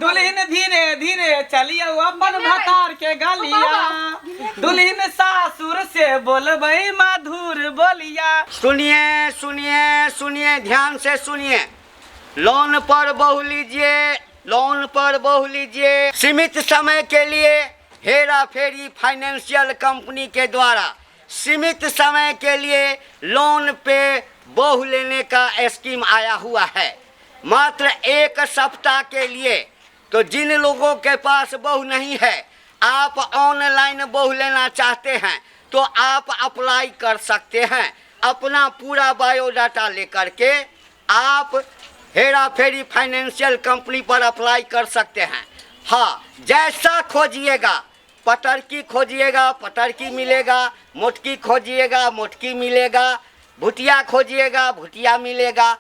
दुल्हन धीरे धीरे चलियो अपन भतार के गलिया, दुल्हन सासुर से बोलबै मधुर बोलिया। सुनिए सुनिए सुनिए, ध्यान से सुनिए। लोन पर बहु लीजिए, लोन पर बहु लीजिए। सीमित समय के लिए हेरा फेरी फाइनेंशियल कंपनी के द्वारा सीमित समय के लिए लोन पे बहु लेने का स्कीम आया हुआ है, मात्र 1 सप्ताह के लिए। तो जिन लोगों के पास बहू नहीं है, आप ऑनलाइन बहू लेना चाहते हैं तो आप अप्लाई कर सकते हैं। अपना पूरा बायोडाटा लेकर के आप हेरा फेरी फाइनेंशियल कंपनी पर अप्लाई कर सकते हैं। हाँ, जैसा खोजिएगा, पतरकी खोजिएगा पतरकी मिलेगा, मोटकी खोजिएगा मोटकी मिलेगा, भुटिया खोजिएगा भुटिया मिलेगा,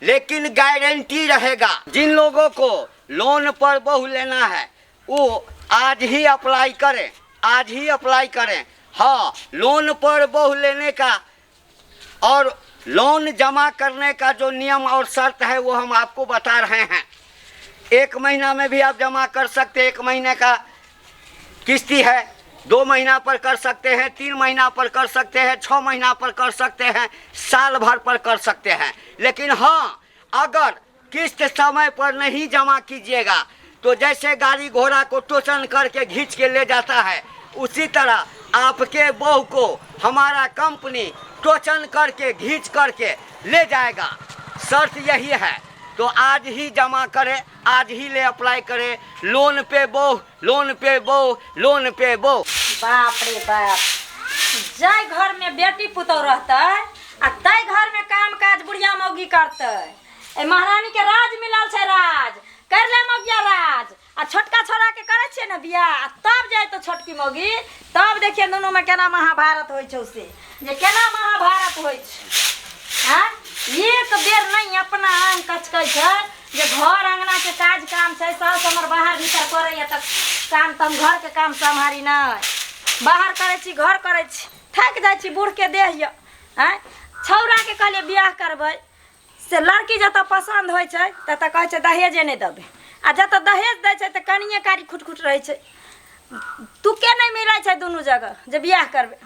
लेकिन गारंटी रहेगा। जिन लोगों को लोन पर बहू लेना है वो आज ही अप्लाई करें, आज ही अप्लाई करें। हाँ, लोन पर बहू लेने का और लोन जमा करने का जो नियम और शर्त है वो हम आपको बता रहे हैं। 1 महीना में भी आप जमा कर सकते हैं, 1 महीने का किस्ती है, 2 महीना पर कर सकते हैं, 3 महीना पर कर सकते हैं, 6 महीना पर कर सकते हैं, साल भर पर कर सकते हैं। लेकिन हाँ, अगर किस्त समय पर नहीं जमा कीजिएगा तो जैसे गाड़ी घोड़ा को टोचन करके घींच के ले जाता है, उसी तरह आपके बहू को हमारा कंपनी टोचन करके घींच करके ले जाएगा। शर्त यही है। तो आज ही जमा करें, आज ही ले अप्लाई करें। लोन पे बहू, लोन पे बहू, लोन पे बहू। बाप रे बाप, जाय घर में बेटी पुतोह रहतै आ तै घर में काम काज बुढ़िया मौगी करतै। ए महारानी के राज मिलल छै, राज कर ले मौगिया राज। आ छोटका छोरा के करै छियै ने बियाह, आ तब जाय तो छोटकी मौगी, तब देखिए दुनू में केना महाभारत होइ छौ, से जे केना महाभारत होइ छै। आँय एक बेर नहीं अपना आंग कचकै छै जे घर अंगना के काज काम छै, सास हमर बाहर भीतर करैया तऽ काम तऽ हम घर के काम सम्हारी नहि, बाहर करै छी घर करै छी, थाकि जाइ छी बूढ़ के देह यऽ। आँय छौड़ा के कहलियै बियाह करबै, से लड़की जतऽ पसन्द होइ छै ततऽ कहै छै दहेजे नहि देबै, आ जतऽ दहेज दै छै तऽ कनिए कारी खुट खुट रहै छै, तुके नहि मिलै छै दुनू जगह जे बियाह करबै।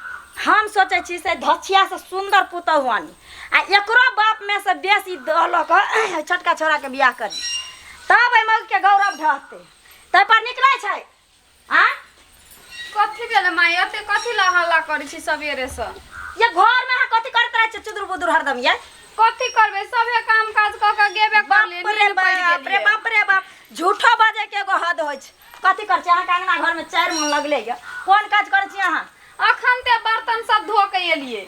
हम सोचै छी से धछियासँ सुन्दर पुतहु आनी आ एकरो बापमे से बेसी दऽ लऽ कऽ छोटका छोराके बियाह करी, तब एहि मौगीके गौरव ढहतै। ताहिपर निकलै छै। आँ कथी भेलै माय, एते कथी ला हल्ला करै छी सवेरे से? ये घर में अहाँ कथी करैत रहै छी चुदुर बुदुर हरदम? ये कथी करबै, सभे काम काज कऽ के गेबे करलियै, बाप रे नींद पड़ि बाप रे गेलियै। बाप रे बाप, झूठो बाजै के एगो हद होइ छै। कथी करै छी अहाँके अंगना घर में 4 मन लगले ये, कोन काज करै छी अहाँ? अखन ते बर्तन सब धो के एलियै,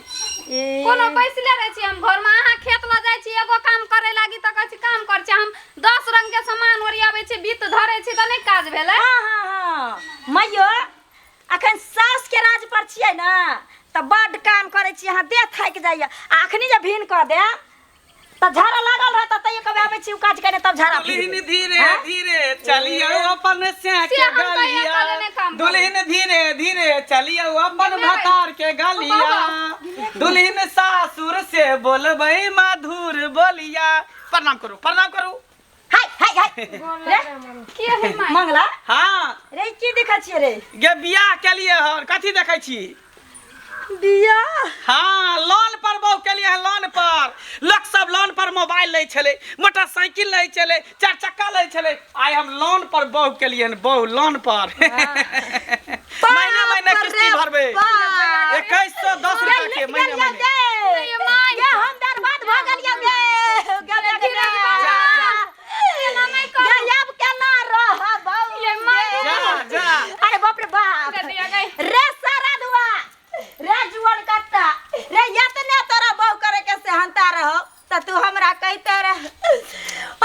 कोनो बैसले रहै छी हम घर में। अहाँ खेत लऽ जाइ छी एगो काम करे लागी तऽ कहै छी काम करै छी, हम 10 रंग के सामान ओरियाबै छी, बीत धरै छी तऽ नहि काज भेलै। हाँ हाँ हाँ मैयो, अखन सास के राज पर छियै ने तऽ बड्ड काम करै छी अहाँ, देह थाकि जाइए। आ अखनी जे भीन कऽ देब तऽ झाड़ा लागल रहत, तैयो कभी आबै छी उ काज करे तब झाड़ा फिर दुल्हन देब। धीरे हाँ? धीरे चलियो अपन से से के हम कहिया गलिया, कहले नहि काम करबै। दुल्हन धीरे धीरे चलियो अपन भतार के गलिया, दुल्हन सासुर से बोलबै मधुर बोलिया। प्रणाम करू, प्रणाम करू। हाय हाय हाय रे की है माय? मंगला। हाँ रे की देखै छियै रे? गे बियाह के लिए हन कथी देखै छी? बियाह? हाँ, लोन पर बहु के लिए है, लोन पर। लोक सब लोन पर मोबाइल लै छलै, मोटरसाइकिल लै छलै, 4 चक्का लै छलै, आइ हम लोन पर बहु के लिए हन, बहु लोन पर। महीना महीना बाप किस्ती रे भरबै। बाप। 2110 रुपया के महीना महीना। गे, गे, हम बर्बाद भऽ गेलियै गे। गे, गे, गे, गे। गे, आब केना रहब? जा जा। अरे बाप रे बाप। रे सारा दुआ, रे जुअन कट्टा, रे एतने तोरा बहु करे के सेहनता रहो त तू हमरा कहिते रह।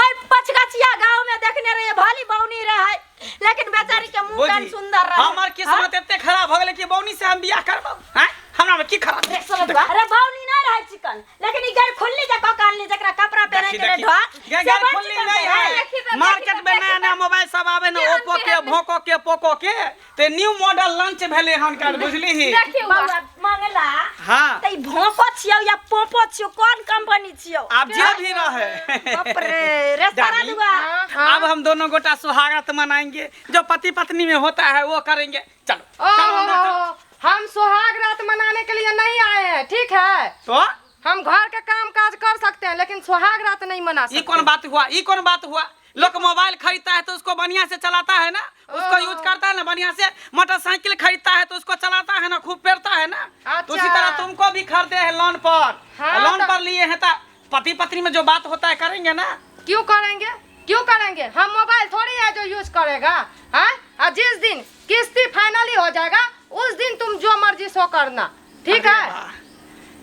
ओइ पचगछिया गांव में देखने रहिए भली बौनी रहे, लेकिन बेचारी के मुंह कान बुझी, सुंदर रहे। हमर किस्मत एते खराब भ गेलै कि बौनी से हम बियाह करबौ। हैं, हमरा में की खराब? रे समझबा, अरे बौनी नहीं रहे चिकन, लेकिन ई गैर खुल्ली जे कऽ कानली जकरा कपड़ा पहने देखी के देखी ढा, गे से गैर बड़ खुल्ली चिकन नहीं रहे। है। देखी तऽ, मार्केट देखी में तऽ, नया नया मोबाइल सब आवे ना, केहन ओप्पो ओप्पो के भोको के पोको के ते न्यू मॉडल लॉन्च भेले हन कर बुझली ही। देखियौ बौआ मंगला। हाँ। त ई भोंको छियौ या पोपो छियौ, कोन कंपनी छियौ? आप जे भी रहे। बाप रे रे सारा डार्लिंग, दुआ। अब हम दोनों गोटा सुहागरात मनाएंगे, जो पति पत्नी में होता है वो करेंगे। चलो चलो अंदर चलो। ओहो, हम सुहाग रात मनाने के लिए नहीं आए हैं, ठीक है? तो हम घर के काम काज कर सकते हैं लेकिन सुहाग रात नहीं मना ये सकते। कौन बात हुआ, ये कौन बात हुआ? लोग मोबाइल खरीदता है तो उसको बढ़िया से चलाता है ना, उसको यूज करता है ना बढ़िया से। मोटरसाइकिल खरीदता है तो उसको चलाता है ना, खूब पेरता है ना। तो उसी तरह तुमको भी खरीदे हैं लोन पर। हाँ, लोन तो- पर लिए हैं तो पति पत्नी में जो बात होता है करेंगे ना। क्यों करेंगे, क्यों करेंगे? हम मोबाइल थोड़ी है जो यूज करेगा। हाँ, और जिस दिन किस्ती फाइनली हो जाएगा उस दिन तुम जो मर्जी सो करना, ठीक अरे है? वाह,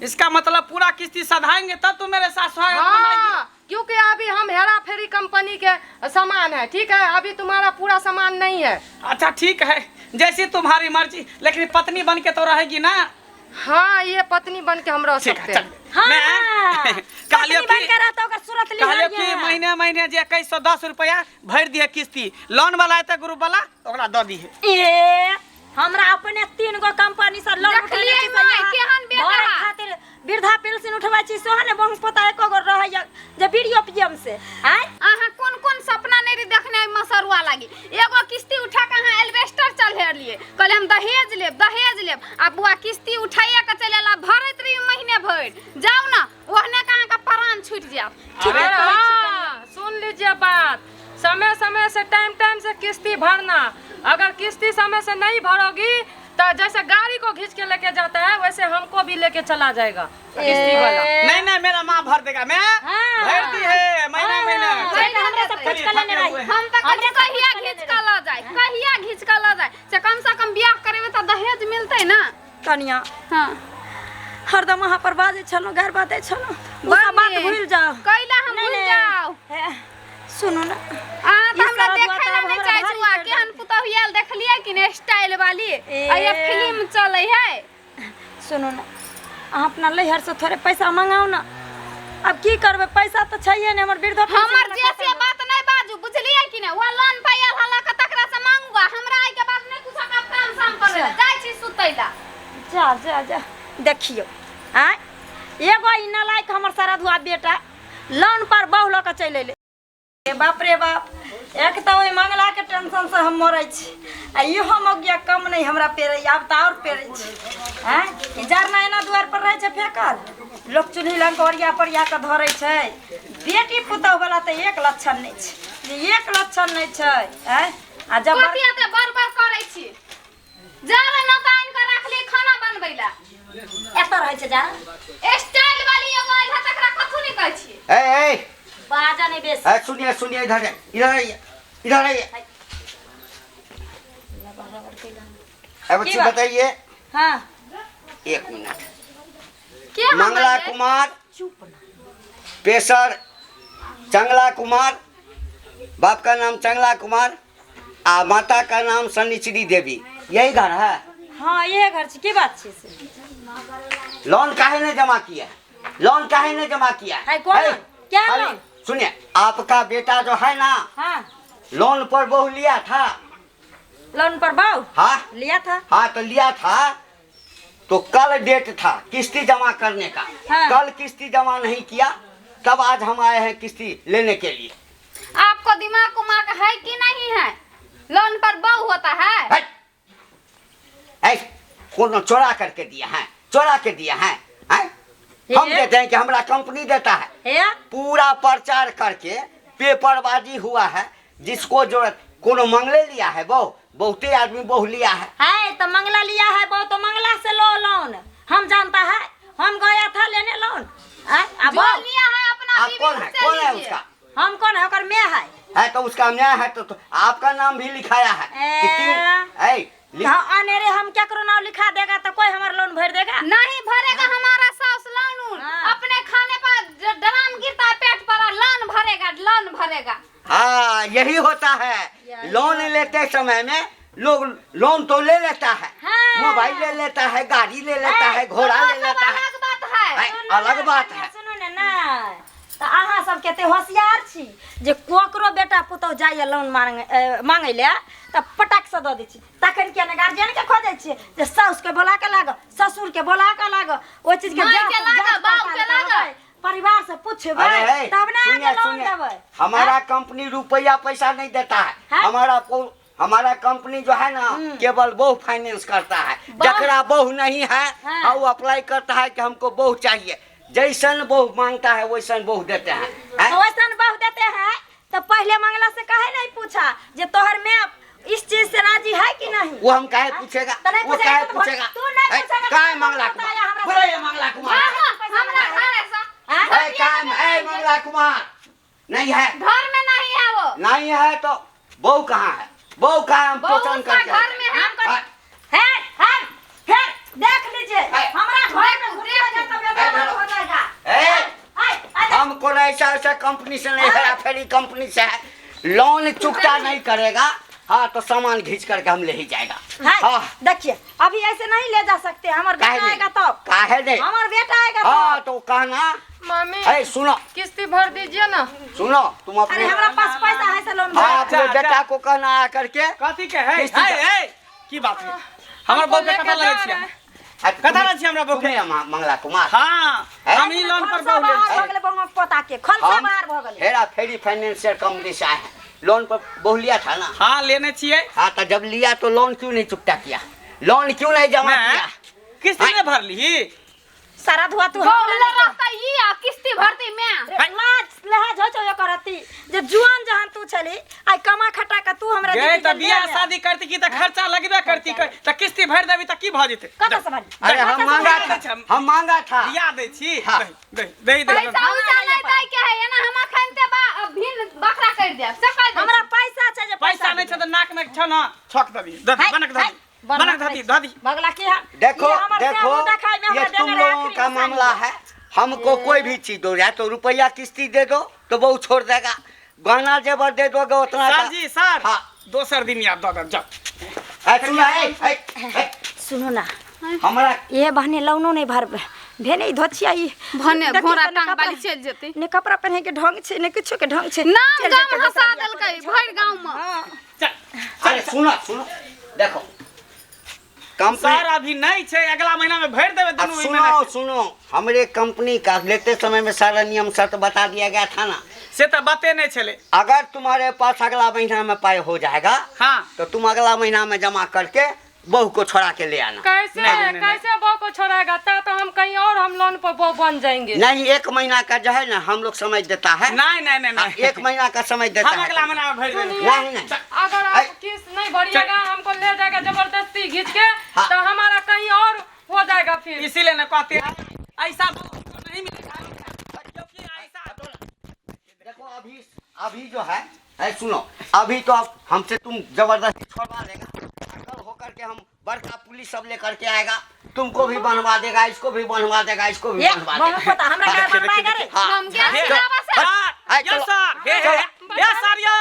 इसका मतलब पूरा किस्ती सधाएंगे तब तुम मेरे साथ सुहागरात मनाएगी। हाँ, क्योंकि अभी हम हेरा फेरी कंपनी के सामान है, ठीक है? अभी तुम्हारा पूरा सामान नहीं है। अच्छा ठीक है, जैसी तुम्हारी मर्जी, लेकिन पत्नी बन के तो रहेगी ना। हाँ, ये पत्नी बन के हम रह ठीक है सकते चल। हैं। हाँ, मैं कहलियो पत्नी बन कि के रहता ओकर सूरत कहलियो लिहार कि महीने महीने जे 2110 रुपया भरि दिहे किस्ती, लोन वाला एते ग्रुप वाला ओकरा दऽ दिहे। ए हमरा अपने 3 गो कंपनी से लोन उठेने देखलियै छी से माय, यहाँ केहन बेटा। भरे खातिर वृद्धा पेंशन उठबै छी सेहो ने बहु पोता एको गो रहैया जे बीडीओ पीएम से। आँय अहाँ कोन कोन सपना नहीं रही देखने ओहि मसरुआ लागी। एगो किस्ती उठा के अहाँ एल्बेस्टर चढ़ेलियै, कहलियै हम दहेज लेब दहेज लेब, आ बुआ किस्ती उठाइए के चलि एला, भरैत रही महीने भरि। जाउ ने ओहने के अहाँके प्राण छूटि जायत। अरे अरे हाँ, सुन लीजिए बात, समय समय से टाइम टाइम से किस्ती भरना। अगर किस्ती समय से नहीं भरोगी तो जैसे गाड़ी को खींच के लेके जाता है वैसे हमको भी लेके चला जाएगा किस्ती वाला। नहीं नहीं, मेरा माँ भर देगा, मैं हाँ। भर दी है महीना महीना। हाँ, चलिए, हमरा सब कुछ चलिए, के लेने थके रही। हुए हैं। हम तऽ कहै हमरे छी सब कहिया कुछ के घीच लेने के लऽ जाय, कहिया घीच के लऽ जाय, से कम से कम बियाह करेबै तऽ दहेज मिलतै ना। कनिया हाँ हरदम अहाँ पर बाजै छलहुँ, गारि बाजै छलहुँ, ओ सब बात भूलि जाउ। कैला हम नहीं, भूलि नहीं। जाउ? हे, सुनू ना, अहाँ तऽ ई हमरा सारा देखै दुआ लए तऽ नहि हमरा चाहै छी। भारी उहाँ कर केहन पुतहु आयल देखलियै कि नहि, स्टाइल वाली, ए। आ ये फिल्म चलै है। सुनू ना, अहाँ अपना लैहर से थोड़े पैसा मंगाउ ना। अब की करबै, पैसा तऽ छैहे नहि, हमर वृद्धा पेंशन हमर वाला जे से खतम। बात नहि बाजू, बुझलियै कि नहि? वहाँ लोन पाइ आयल हला के तकरा से मांगू, हमरा एहि के बाद नहि कुछो के काम साम करै लए। जाइ छी सुतै लए। जा जा जा, देखियौ आँय एगो ई नालायक हमर सारा धुआ बेटा लोन पर बहु लऽ कऽ चलि अयलै। ए बाप रे बाप, एक तऽ ओहि मंगला के टेंशन से हम मरै छी, आ इहो मौगिया कम नहि हमरा पेरै, आब तऽ आओर पेरै छी। आँय ई जरना एना दुआरि पर रहै छै फेकल, लोक चूल्ही लग ओरिया परिया कऽ धरै छै। बेटी पुतहु वाला तऽ एक लक्षण नहि छै, जे एक लक्षण नहि छै। आँय आ जब कथी एते बड़ बड़ करै छी? जाड़े न तऽ आनि कऽ राखली खाना बनबै लए। एतऽ रहै छै जा स्टाइल वाली एगो आयल है तकरा कथू नहि कहै छी। ए ए बाजा नहि बेसी। ए, सुनिए सुनिए, इधर आइए, इधर आइए, इधर आइए। ए बच्ची की बात? बताइए। हाँ एक मिनट। के हम मंगला अइयै? कुमार पेशर चंगला कुमार, बाप का नाम चंगला कुमार आ माता का नाम सनिचरी देवी, यही घर है? हाँ ये घर छै। की बात छै से? लोन काहे नहीं जमा किया? लोन काहे नहीं जमा किया? है, कौन है, लोन? क्या अरे, लोन? सुनिए, आपका बेटा जो है ना, हाँ लोन पर बहु लिया था। लोन पर बहु हाँ लिया था। हाँ तो लिया था, तो कल डेट था किस्ती जमा करने का। हाँ। कल किस्ती जमा नहीं किया, तब आज हम आए हैं किस्ती लेने के लिए। आपको दिमाग उमाग है कि नहीं है? लोन पर बहु होता है। हट! ऐ, कोनो चोरा करके दिया है, चोरा के दिया है, हैं? हम हे? देते हैं कि हमरा कंपनी देता है। हे? पूरा प्रचार करके पेपरबाजी हुआ है, जिसको जरूरत कोनो मंगले लिया है, बहु बहुते आदमी बहु लिया है। है तो मंगला लिया है बहु, तो मंगला से लो लोन, हम जानता है, हम गया था लेने लोन। आय, आ जो बहु लिया है अपना आप बीवी कौन है? उससे कौन है लीजिए। उसका? हम कौन है? ओकर मैं है। है तो उसका न्याय है तो आपका नाम भी लिखाया है कि तीन- ऐ, हाँ, अनेरे हम क्या करो, नाम लिखा देगा तो कोई हमारा लोन भर देगा? नहीं भरेगा हमारा सास लोन उन। हाँ। अपने खाने पर ड्राम गिरता है पेट पर, लोन भरेगा, लोन भरेगा। हाँ यही होता है, लोन लेते समय में लोग लोन तो ले लेता है, हाँ। मोबाइल ले लेता है, गाड़ी ले लेता है, घोड़ा वो ले सब लेता है। अलग बात है। ऐ, अलग बात है। सुनो ना, ना तऽ अहाँ सब कते होशियार छी जे ककरो बेटा पुतहु जाइए लोन मांगे मांगै लए तऽ पटक से दऽ दै छी तखन किया ने गार्जियन के खोजै छियै जे साउस के बोला के लागऽ ससुर के बोला के लागऽ ओहि चीज के माय जाँच के लागऽ, जाँच बाप के पड़ताल लागऽ। करबै, परिवार से पूछबै अरे हे, तब ने सुनिए अहाँके लोन सुनिए देबै हमारा कंपनी रुपया पैसा नहीं देता है। हाँ? हमारा कंपनी जो है ना, केवल बहु फाइनेंस करता है। जकरा बहु नहीं है, हाँ। वो अप्लाई करता है कि हमको बहु चाहिए। जैसन बहु मांगता है वैसन बहु देते हैं, हैं? तो वैसन बहु देते हैं तो पहले मांगला से काहे नहीं पूछा जे तोहर में इस चीज से राजी है कि नहीं? वो हम काहे पूछेगा? तो नहीं वो पूछेगा काहे तो पूछेगा? तू नहीं हैं? पूछेगा तो काहे हम मंगला बताया कुमार? हमरा बोलो से। ये मंगला कुमार। हाँ, हमरा घर ऐसा। हाँ? है, काहे है मंगला कुमार? नहीं है। घर में नहीं है वो। नहीं है तो बहू कहाँ है? बहू कहाँ है? हम बहू टोचन उसका करके घर में है। हम हाँ। है, है, है, देख लीजिए, है। हमारा घर में घुस जाएगा तो बेकार हो जाएगा। है। है, है, हम को ऐसा ऐसा कंपनी से नहीं है, फेरी कंपनी से है। लोन चुकता नहीं करेगा, हाँ तो सामान खींच करके हम ले ही जाएगा। है, हाँ। देखिए अभी ऐसे नहीं ले जा सकते, हमारे काहे बेटा नहीं? आएगा तब। काहे नहीं? हमारे बेटा आएगा हाँ तब। तो कहना। मामी अरे सुनो, किस्ती भर दीजिए ना। सुनो तुम अपने, अरे हमारा पास पैसा है से लोन हाँ, भर। अपने जा, जा। बेटा को कहना आ करके। कथी के है? किस्ती है, का- है, की बात है? हमर बहू के लेके कथा जा लगै रहे छियै। हैं। कथा कथा रहै छी हमरा बहू के। मंगला कुमार। हाँ, है? हम ई लोन पर खलसा बहू बाहर लेने भऽ गेलै बौआ पोता के, खलसा हम बाहर भऽ गेलै। हेरा फेरी फाइनेंशियल कंपनी से आए हैं, लोन पर बहू लिया था ना? हाँ लेने छियै। हाँ तो जब लिया तो लोन क्यों नहीं चुकता किया? लोन क्यों नहीं जमा मैं किया? किस्ती नहीं भरली। सारा धुआ तू बहू हमरा ले नहीं रहता ई आ किस्ती भरती मैं। कर। लाज लहाज हो छौ एकर अथी जे जुआन जहन तू छली आइ कमा खटा के तू हमरा गए दीदी तऽ के बियाह ले। शादी करती की तऽ खर्चा लगबे करती, तऽ किस्ती भरि देबी तऽ की भऽ जेतै? कतऽ से भरली? अरे हम कतऽ से मांगा भरली? था, हम मांगा था। दिया दै छी। हाँ। दही, दही, दही, दही। पैसा उसा नहीं दै के है, एना हम अखन ते बा भिन बकरा कर देब से कह दे। हमरा पैसा छै जे पैसा नहीं छै तऽ नाक में छौ ना, छक दबी, दबी, है, बनक है, दबी, बनक धदी, धदी। बगला की है? देखो ये हमर देखो से मुँह देखाय में ये हमरा तुम देने रहे लोगों आखिरी का निशानी। मामला है, हमको कोई भी चीज दो, या तो रुपया किस्ती दे दो तो बहू छोड़ देगा, गहना जेवर दे दोगे उतना सर का- जी सर, हाँ। दोसर दिन याद दऽ देब, जाओ। ए, सुनो, ए, ए, ए, सुनू ना, हमरा ये बहने लौनो नहीं भर भेने ई धोछिया ई भने देखियौ घोड़ा तऽ ने टांग कपड़ा- वाली चलि जेतै। ने कपड़ा पहने के ढंग छै ने किछो के ढंग छै। नाम चलि गाम जेतै हंसा दोसर बियाह देलकै करै छै। भरि गाँव में। हाँ। चल। अरे सुनो सुनो, देखो कंपनी सर अभी नहीं छै, अगला महीना में भरि देबै अब दुनू सुनो महीना के। सुनो, हमरे कंपनी का लेते समय में सारा नियम शर्त बता दिया गया था ना। से तऽ बाते नहीं छलै। अगर तुम्हारे पास अगला महीना में पाई हो जाएगा, हाँ। तो तुम अगला महीना में जमा करके बहू को छोड़ा के ले आना। कैसे नहीं, नहीं, नहीं। कैसे बहू को छोड़ाएगा? ता तो हम कहीं और हम लोन पर बहू बन जाएंगे। नहीं, एक महीना का जो है ना हम लोग समय देता है। नहीं, नहीं, नहीं, हाँ, नहीं। एक महीना का समय देता हम है। अगला महीना में भरि देबै। सुनिए, नहीं, नहीं। अगर आप किस्त नहीं भरिएगा, हमको ले जाएगा जबरदस्ती घींच के, हाँ। तो हमारा कहीं और हो जाएगा फिर। इसीलिए ना कहते हैं ऐसा बहू को नहीं मिलेगा, क्योंकि ऐसा देखो अभी अभी जो है, है सुनो, अभी तो अब हमसे तुम जबरदस्ती छोड़वा देगा, कल होकर के हम बड़का पुलिस सब लेकर के आएगा, तुमको भी बनवा देगा, इसको भी बनवा देगा, इसको भी ये बनवा बहू देगा। पोता हमरा हाँ, घर बनवाएगा रे। हाँ। हम गैस हे, चलावा से। सर, आए, यो चलो। सर, हे, हे, चलो। हे, सर, यो।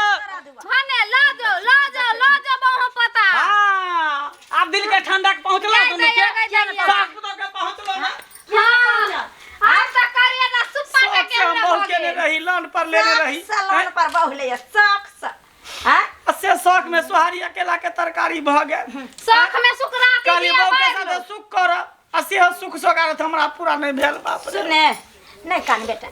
भने ला जाओ, ला जाओ, ला जाओ बहू पोता। हाँ, आप दिल के ठंडक पहुंचला गए दुनू के। गए, गए, गए। सास पुतोह के पहुंचलो ना। हाँ, आब तऽ करिए ना सुप्पा शौक के से हम केहने बहू भऽ केने गेल। रही, लोन पर लेने रही। शौक से लोन पर बहू ले, शौक से। हाँ? से शौक में सोहारी अकेला के तरकारी भऽ गेल। शौक में सुकराती कहली दिया बहू के बारि साथे सुख करब, आ सेहो सुख सोगारत हमरा पूरा नहीं भेल। बाप रे। सुने नहीं कान बेटा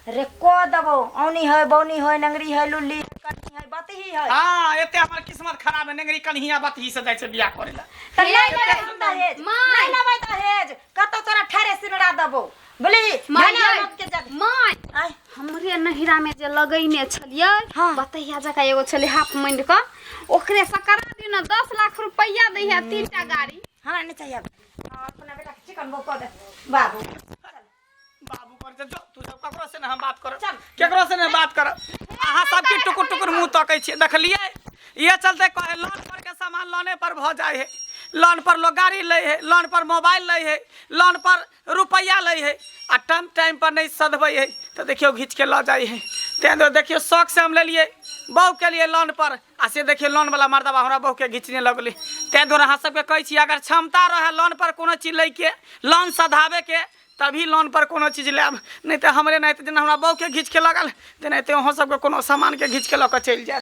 रे, को दबो औनी है बौनी है नंगरी है लुल्ली है कन्ही है बतही है। हाँ, एते हमर किस्मत खराब है, नेंगरी कन्हिया बतही से जाइ छै बियाह करे ला। तऽ नहि लेबै हम दहेज, माय। नहि लेबै दहेज, कतौ तोरा ठेरे सिनरा दबो बुझली। माय, धनिया मत के जग। माय, आय। हमरे नहिरा में जे लगैने छलियै हाँ। बतैया जकाँ एगो छलै हाफ मंड के, ओकरे से करा दियौ ने, 10 लाख रुपैआ दै है, 3टा गाड़ी। हमरा नहि चाहिए अब। हाँ, अपना बेटा के चिकन बो कऽ दे बाबू। बाबू कर जो तू सब ककरो से ने हम बात करब, चल। केकरो से ने बात करब। अहाँ सबके टुकुर टुकुर मुँह तकै छियै, देखलियै? इहे चलते कहे लोन पर के सामान लोने पर भऽ जाइ है। लोन पर लोग गाड़ी लै है, लोन पर मोबाइल लै है, लोन पर रुपैआ लै है, आ टाइम टाइम पर नहीं सधबै है तऽ देखियौ घीच के लऽ जाइ है। तेँ दुआरे देखियौ शौक से हम लेलियै बहू के लिए लोन पर, आ से देखियौ लोन वाला मर्दबा हमरा बहू के घिचने लगलै। तेँ दुआरे अहाँ सबके कहै छी, अगर क्षमता रहै लोन पर कोनो चीज लैके, लोन सधाबैके, तभी लोन पर कोनो चीज लेब, नहि तऽ हमरे नहि तऽ जेना हमरा बहूके घीचके लगल तेनाहिते अहूँ सबके कोनो सामानके घीचके लऽ कऽ चलि जायत।